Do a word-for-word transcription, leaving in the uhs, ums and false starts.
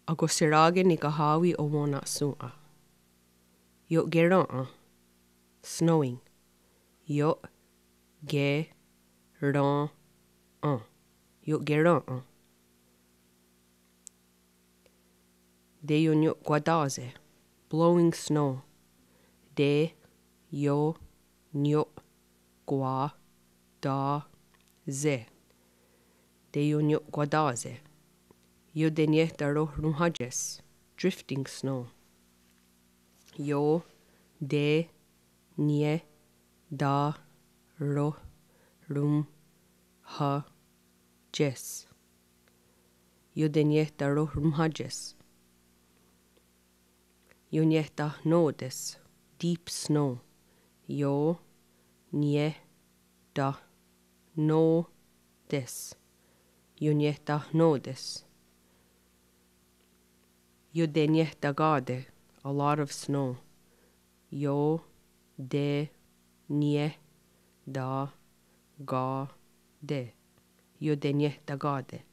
Akohserà:ke nikahá:wi owenna'shòn:'a. Io'kerèn:'en. Snowing. Io'kerèn:'en. Io'kerèn:'en. Teionniò:kwatá:se. Blowing snow. Teionniò:kwatá:se. Teionniò:kwatá:se. Ioteniehtahrohronhá:tie's. Drifting snow. Ioteniehtahrohronhá:tie's. Ioteniehtahrohronhá:tie's. Ioteniehtahró:tes. Deep snow. Ioteniehtahró:tes. Ioteniehtahró:tes. Ioteniehtahká:te. A lot of snow. Ioteniehtahká:te. Ioteniehtahká:te.